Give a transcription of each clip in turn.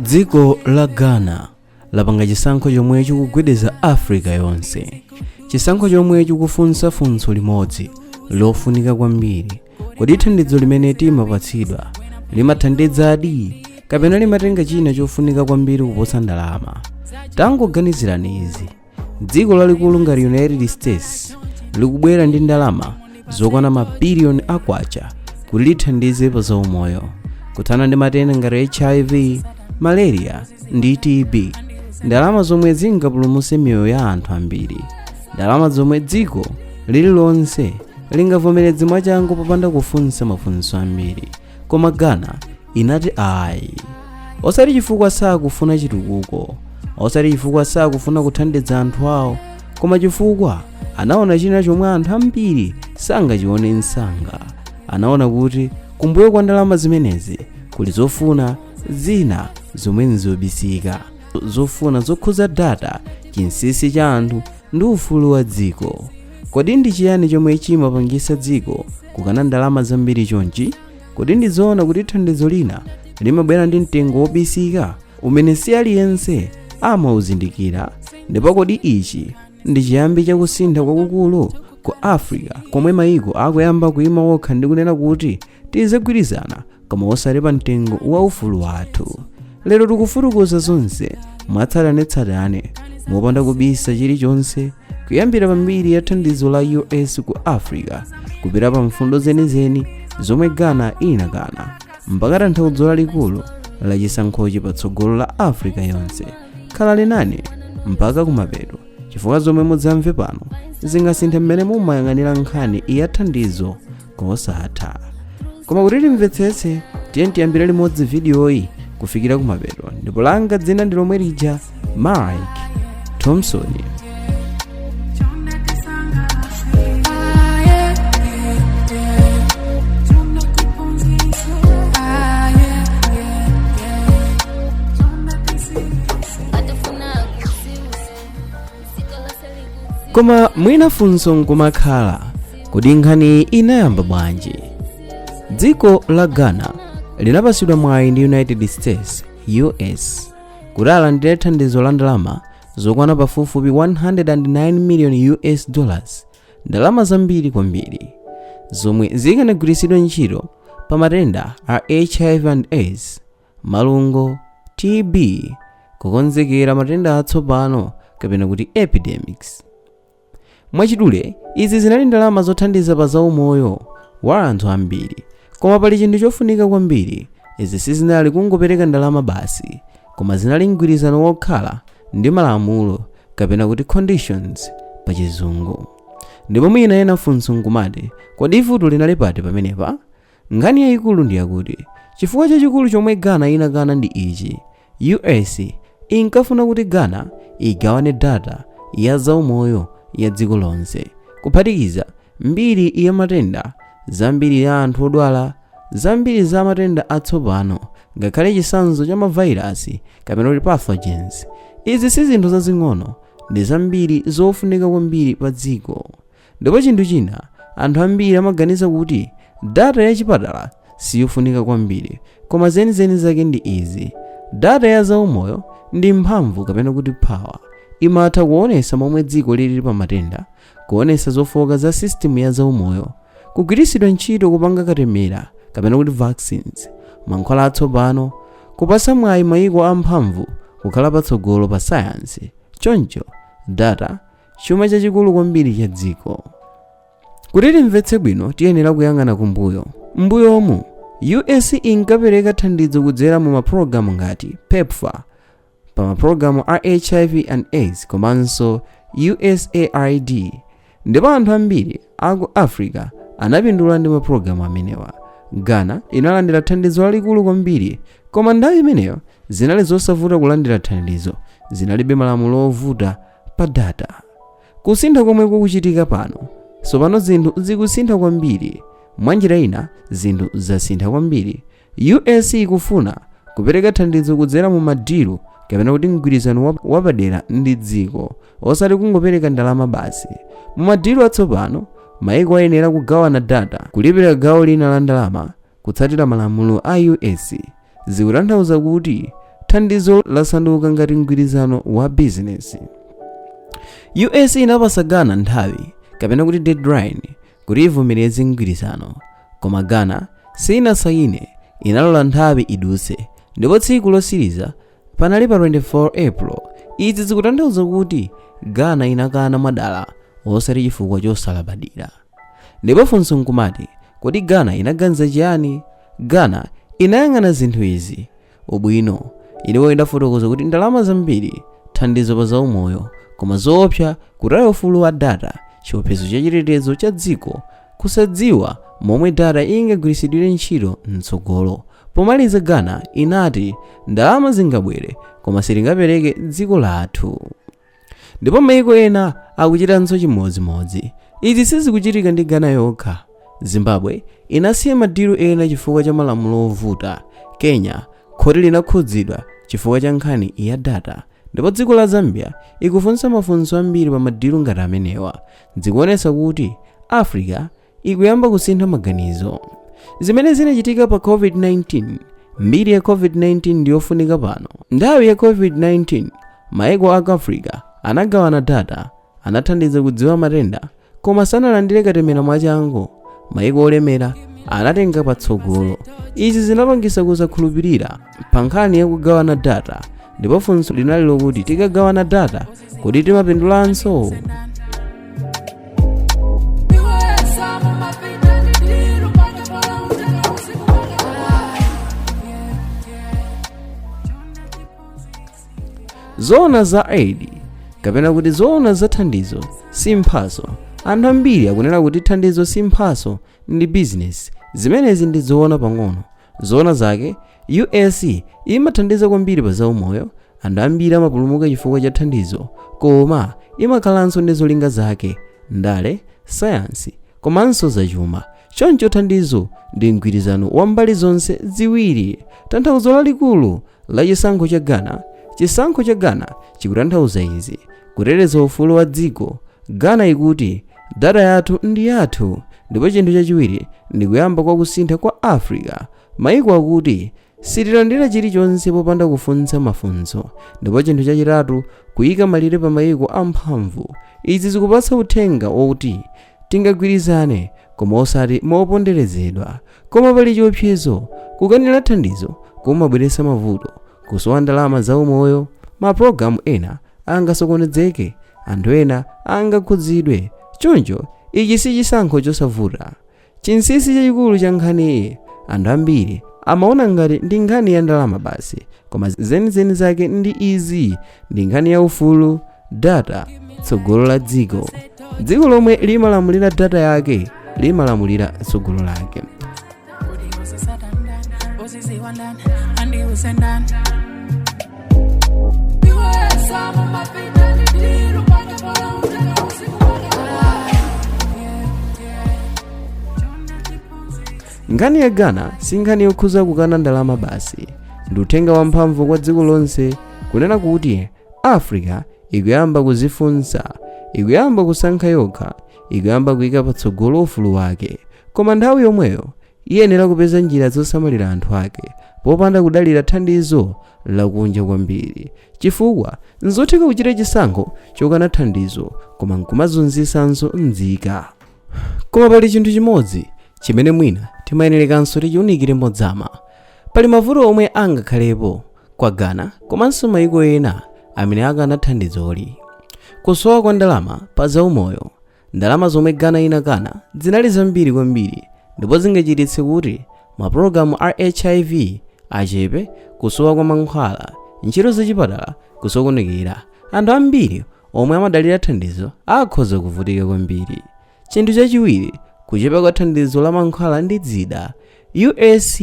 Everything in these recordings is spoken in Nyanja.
Dziko la Ghana lapanga chisankho chomwe chikugwedeza Africa yonse, chisankho chomwe chikufunsa funso limodzi lofunika kwambiri: kodi thandizo limene timapatsidwa limathandizadi, kapena limatenga china chofunika kwambiri kuposa ndalama? Tangoganizirani izi: dziko lalikulu ngati United States likubwera ndi ndalama zokwana mabiliyoni akwacha kuti lithandize pa zaumoyo, kuthana ndi matenda ngati HIV, malaria ndi TB, ndalama zomwe zingapulumutse miyoyo ya anthu ambiri, ndalama zomwe dziko lililonse lingavomereze mwachangu popanda kufunsa mafunso ambiri. Koma Ghana inati ayi, osati chifukwa sakufuna chitukuko, osati chifukwa sakufuna kuthandiza anthu awo, koma chifukwa anaona china chomwe anthu ambiri sangachione msanga. Anaona kuti kumbuyo kwa ndalama zimenezi kuli zofuna zina zomwe nzobisika, zofuna zokhuza data, chinsinsi cha anthu ndi ufulu wa dziko. Kodi ndi chiyani chomwe chimapangisa dziko kukana ndalama zambiri chonchi? Kodi ndizoona kuti thandizo lina limabwera ndi mtengo wobisika umene si aliyense amauzindikira? Ndipo kodi ichi ndi chiyambi chakusintha kwakukulu ku Africa, komwe mayiko akuyamba kuyima okha ndi kunena kuti tizagwirizana, koma osati pa mtengo wa ufulu wathu? Lero tikufutukuza zonse mwatsatanetsatane, mopanda kubisa chilichonse, kuyambira pambiri ya thandizo la US ku Africa, kupita pa mfundo zenizeni zomwe Ghana inakana, mpaka tanthauzo lalikulu la chisankhochi patsogolo la Africa yonse. Khalani nane mpaka kumapeto, chifukwa zomwe mudzamve pano zingasinthe mmene mumayang'anira nkhani ya thandizo kosatha. Koma kuti timvetsetse, tiye tiyambire limodzi vidiyoyi kufikira kumapeto. Ndipo langa dzina ndi lomwe lija, Mike Thompson. Koma mwina funso nkumakhala, kodi nkhani inayamba bwanji? Dziko la Ghana linapasidwa mwayi ndi United States, US, kuti alandire thandizo la ndalama zokwana pafupifupi 109 million US dollars, ndalama zambiri kwambiri zomwe zikanagwiritsidwa ntchito pa matenda a HIV and AIDS, malungo, TB, kukonzekera matenda atsopano kapena kuti epidemics. Mwachidule, izi zinali ndalama zothandiza pa zaumoyo wa anthu ambiri. Koma pali chinthu chofunika kwambiri: izi sizinali kungopereka ndalama basi, koma zinali mgwirizano wokhala ndi malamulo kapena kuti conditions pa Chizungu. Ndipo mwina ena funso nkumati, kodi vuto linali pati pamenepa? Nkhani yayikulu ndi yakuti chifukwa chachikulu chomwe Ghana inakana ndi ichi: US inkafuna kuti Ghana igawane data ya zaumoyo ya dziko lonse, kuphatikiza mbiri ya matenda, zambiri ya anthu odwala, zambiri za matenda atsopano, ngakhale chitsanzo cha mavairasi kapena kuti pathogens. Izi si zinthu zazing'ono, ndi zambiri zofunika kwambiri pa dziko. Ndipo chinthu china, anthu ambiri amaganiza kuti data ya chipatala siyofunika kwambiri, koma zenizeni zake ndi izi: data ya zaumoyo ndi mphamvu kapena kuti power. Imatha kuonesa momwe dziko lilili pa matenda, kuonesa zofowoka za system ya zaumoyo, kugwiritsidwa ntchito kupanga katemera kapena kuti vaccines, mankhwala atsopano, kupasa mwayi mayiko amphamvu kukhala patsogolo pa sayansi. Choncho data, chuma chachikulu kwambiri cha dziko. Kuti timvetse bwino, tiyenera kuyang'ana kumbuyo. M'mbuyomu, US inkapereka thandizo kudzera mu mapulogalamu ngati PEPFAR pa mapulogalamu a HIV and AIDS komanso USAID, ndipo anthu ambiri aku Africa anapindula ndi mapulogalamu amenewa. Ghana inalandira thandizo lalikulu kwambiri, koma nthawi imeneyo zinali zosavuta kulandira thandizo, zinalibe malamulo ovuta pa data. Kusintha komwe kukuchitika pano tsopano, zinthu zikusintha kwambiri. Mwanjira ina, zinthu zasintha kwambiri. US ikufuna kupereka thandizo kudzera mu ma deal kapena kuti mgwirizano wapadera ndi dziko, osati kungopereka ndalama basi. Mu ma deal atsopano, maiko ayenera kugawana data, kulipira gawo lina la ndalama, kutsatira malamulo a US. Zikutanthauza kuti thandizo Thandizo lasanduka ngati mgwirizano wa bizinesi. US inapasa Ghana nthawi, kapena kuti deadline, kuti ivomereze mgwirizano, koma Ghana sinasayine. Inalola nthawi idutse, ndipo tsiku losiriza panali pa 24 April. Izi zikutanthauza kuti Ghana inakana mwadala, osati chifukwa chosalabadira. Ndipo funso nkumati, kodi Ghana inaganiza chiyani? Ghana inayang'ana zinthu izi: ubwino, iliwo idafotokoza kuti ndalama zambiri, thandizo pa zaumoyo, koma zoopsa, kutaya ufulu wa data, chiopsezo cha chitetezo cha dziko, kusadziwa momwe data ingagwiritsidwire ntchito mtsogolo. Pomaliza, Ghana inati ndalama zingabwere, koma sitingapereke dziko lathu. Ndipo maiko ena akuchitanso chimodzimodzi. Izi sizikuchitika ndi Ghana yokha. Zimbabwe inasiya madilu ena chifukwa cha malamulo ovuta. Kenya, khoti linakhudzidwa chifukwa cha nkhani ya data, ndipo dziko la Zambia ikufunsa mafunso ambiri pa madilu ngati amenewa. Zikuonetsa kuti Africa ikuyamba kusintha maganizo. Zimene zinachitika pa COVID-19. Mbiri ya COVID-19 ndiyofunika pano. Nthawi ya COVID-19, maiko aku Africa anagawana data, anathandiza kudziwa matenda, koma sanalandire katemera mwachangu. Maiko olemera anatenga patsogolo. Izi zinapangisa kusakhulupirira pa nkhani ya kugawana data, ndipo funso linali lokuti, tikagawana data, kodi timapindulanso? Zoona za aid, kapena kuti zoona za thandizo, si mphaso. Anthu ambiri akunena kuti thandizo si mphaso, ndi business. Zimenezi ndi zoona pang'ono. Zoona zake, US imathandiza kwambiri pa zaumoyo. Anthu ambiri amapulumuka chifukwa cha thandizo, koma imakhalanso ndi zolinga zake, ndale, sayansi komanso zachuma. Choncho thandizo ndi mgwirizano wa mbali zonse ziwiri. Tanthauzo lalikulu la chisankho cha Ghana. Chisankho cha Ghana chikutanthauza izi: kuteteza ufulu wa dziko. Ghana ikuti data yathu ndi yathu. Ndipo chinthu chachiwiri ndi kuyamba kwa kusintha kwa Africa. Maiko akuti sitilandira chilichonse popanda kufunsa mafunso. Ndipo chinthu chachitatu, kuyika malire pa mayiko amphamvu. Izi zikupatsa uthenga wokuti tingagwirizane, koma osati moponderezedwa. Koma pali chiopsezo. Kukanira thandizo kumabweretsa mavuto, kusowa ndalama za umoyo, mapulogalamu ena angasokonezeke, anthu ena angakhudzidwe. Choncho ichi si chisankho chosavuta. Chinsinsi chachikulu cha nkhaniyi: anthu ambiri amaona ngati ndi nkhani ya ndalama basi, koma zenizeni zake ndi izi: ndi nkhani ya ufulu, data, tsogolo la dziko. Dziko lomwe limalamulira data yake limalamulira tsogolo lake. Kodi uzisatandani, uziziwandani, andiusendani? Nkhani ya Ghana si nkhani yokhuza kukana ndalama basi. Ndi uthenga wamphamvu kwa dziko lonse, kunena kuti Africa ikuyamba kuzifunsa, ikuyamba kusankha yokha, ikuyamba kuyika patsogolo ufulu wake, koma nthawi yomweyo iyenera kupeza njira zosamalira anthu ake popanda kudalira thandizo lakunja kwambiri, chifukwa nzotheka kuchita chisankho chokana thandizo koma nkumazunzisanso nzika. Koma pali chinthu chimodzi chimene mwina timayenerekanso tichiunikire modzama. Pali mavuto omwe angakhalepo kwa Ghana komanso mayiko ena amene akana thandizoli. Kusowa kwa ndalama pa zaumoyo. Ndalama zomwe Ghana inakana zinali zambiri kwambiri, ndipo zingachititse kuti mapulogalamu a HIV achepe, kusowa kwa mankhwala, ntchito zachipatala kusokonekera. Anthu ambiri omwe amadalira thandizo akhoza kuvutika kwambiri. Chinthu chachiwiri, kuchepa kwa thandizo la mankhwala ndi zida. US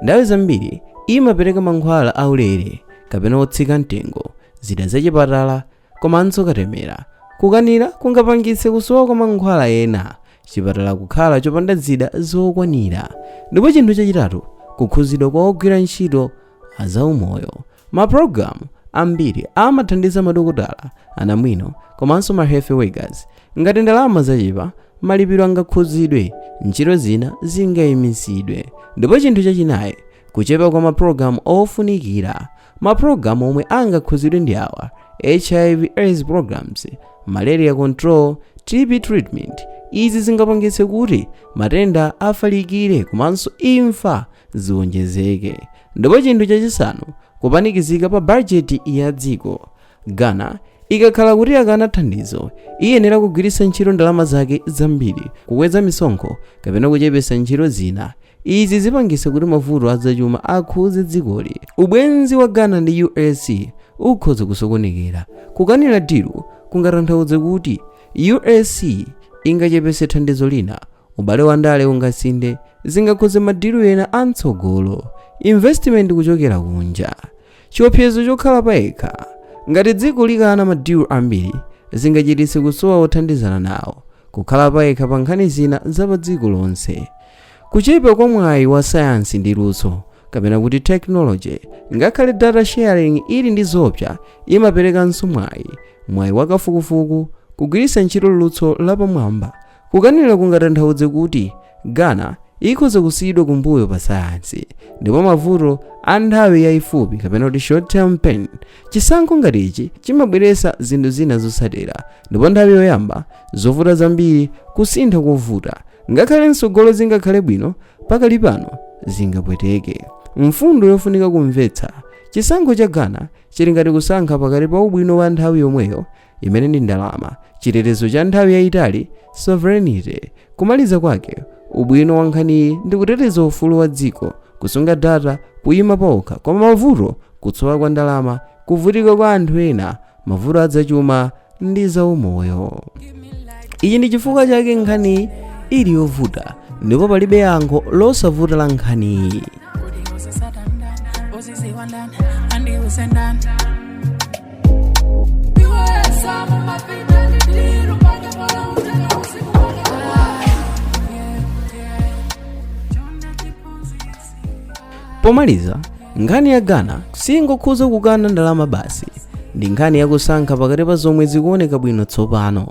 nthawi zambiri imapereka mankhwala aulere kapena otsika mtengo, zida zachipatala komanso katemera. Kukanira kungapangitse kusowa kwa mankhwala ena, chipatala kukhala chopanda zida zokwanira. Ndipo chinthu chachitatu, kukhuzidwa kwa ogwira ntchito azaumoyo. Mapulogalamu ambiri amathandiza madokotala, anamwino komanso ma health workers. Ngati ndalama zachepa, malipiro angakhuzidwe, ntchito zina zingayimisidwe. Ndipo chinthu chachinayi, kuchepa kwa mapulogalamu ofunikira. Mapulogalamu omwe angakhuzidwe ndi awa: HIV AIDS programs, malaria control, TB treatment. Izi zingapangitse kuti matenda afalikire komanso imfa ziwonjezeke. Ndipo chinthu chachisanu, kupanikizika pa bajeti ya dziko. Ghana ikakhala kuti yakana thandizo, iyenera kugwiritsa ntchito ndalama zake zambiri, kukweza misonkho kapena kuchepetsa ntchito zina. Izi zipangitsa kuti mavuto azachuma akhuze dzikoli. Ubwenzi wa Ghana ndi US ukhoza kusokonekera. Kukanira deal kungatanthauze kuti US ingachepetse thandizo lina, ubale wa ndale ungasinthe, zingakhuze ma deal ena amtsogolo, investment kuchokera kunja. Chiopsezo chokhala payekha: ngati dziko likana ma deal ambiri, zingachititse kusowa othandizana nawo, kukhala payekha pa nkhani zina za pa dziko lonse. Kuchepa kwa mwayi wa sayansi ndi luso, kapena kuti technology. Ngakhale data sharing ili ndi zoopsa, imaperekanso mwayi, mwayi wakafukufuku, kugwiritsa ntchito luso lapamwamba. Kukanira kungatanthauze kuti Ghana ikhoza kusiyidwa kumbuyo pa sayansi. Ndipo mavuto a nthawi yayifupi, kapena kuti short term pain: chisankho ngati ichi chimabweretsa zinthu zina zotsatira, ndipo nthawi yoyamba zovuta zambiri, kusintha kovuta. Ngakhale mtsogolo zingakhale bwino, pakali pano zingapweteke. Mfundo yofunika kumvetsa: chisankho cha Ghana chili ngati kusankha pakati pa ubwino wa nthawi yomweyo, imene ndi ndalama, chitetezo cha nthawi yayitali, sovereignty. Kumaliza kwake, ubwino wa nkhaniyi ndi kuteteza ufulu wa dziko, kusunga data, kuyima pokha, koma mavuto: kutsowa kwa ndalama, kuvutika kwa anthu ena, mavuto adzachuma ndi zaumoyo. Ichi ndi chifukwa chake nkhaniyi ili yovuta, ndipo palibe yankho losavuta la nkhaniyi. Kodi uzisatandani, uziziwandani, andiusendani? Iwe mumapita ndidiru pake pala uteka usiku wake. Chonde chiphunzitsi. Pomaliza, nkhani ya Ghana singokhuza kukana ndalama basi. Ndi nkhani yakusankha pakati pa zomwe zikuoneka bwino tsopano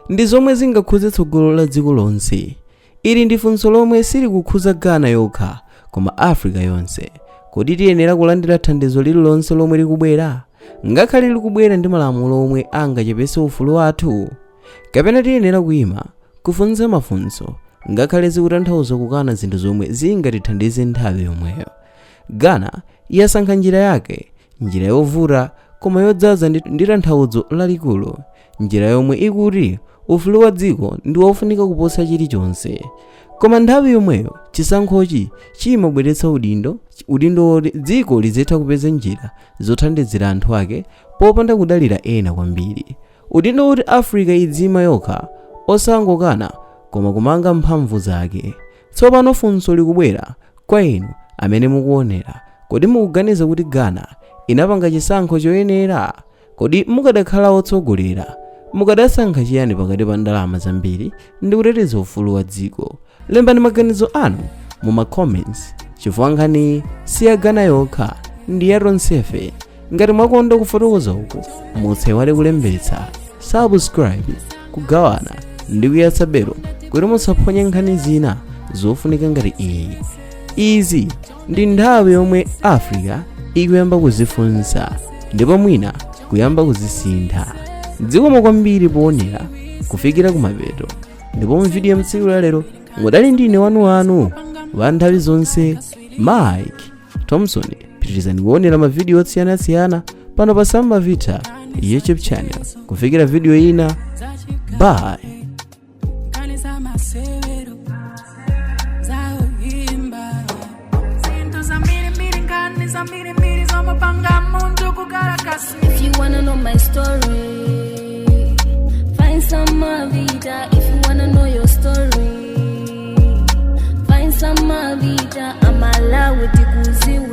ndi zomwe zingakhuze tsogolo la dziko lonse. Ili ndi funso lomwe silikukhuza Ghana yokha, koma Africa yonse. Kodi tiyenera kulandira thandizo lililonse lomwe likubwera, ngakhale likubwera ndi malamulo omwe angachepetse ufulu wathu? Kapena tiyenera kuyima, kufunsa mafunso, ngakhale zikutanthauza kukana zinthu zomwe zingatithandize nthawi yomweyo? Ghana yasankha njira yake, njira yovuta koma yodzaza ndi tanthauzo lalikulu, njira yomwe ikuti ufulu wa dziko ndi wofunika kuposa chilichonse. Koma nthawi yomweyo, chisankhochi chimabweretsa udindo, udindo woti dziko lizitha kupeza njira zothandizira anthu ake popanda kudalira ena kwambiri, udindo woti Africa idzima yokha, osangokana koma kumanga mphamvu zake. Tsopano funso likubwera kwa inu amene mukuonera: kodi mukuganiza kuti Ghana inapanga chisankho choyenera? Kodi mukadakhala otsogolera, mukadasankha chiyani pakati pa ndalama zambiri ndi kuteteza ufulu wa dziko? Lembani maganizo anu mu ma comments, chifukwa nkhani si ya Ghana yokha, ndi ya tonsefe. Ngati mwakonda kufotokoza uku, musaiwale kulembetsa, subscribe, kugawana ndi kuyatsa bell kuti musaphonye nkhani zina zofunika ngati iyi. Izi ndi nthawi yomwe Africa ikuyamba kuzifunsa ndipo mwina kuyamba kuzisintha. Zikomo kwambiri poonera kufikira kumapeto. Ndipo mu video mtsiku la lero mudali ndine wanuwanu wa nthawi zonse, Mike Thompson. Pitirizani kuonera mavidiyo osiyanasiyana pano pa Samba Vita YouTube channel. Kufikira video ina, bye. Nkhani za masewero, zaoimba zinthu zambirimbiri, nkhani zambirimbiri zomapanga munthu kukhala kasi. If you wanna know my story, find some Vita. If you wanna know your story, find some Vita. I'm allowed to.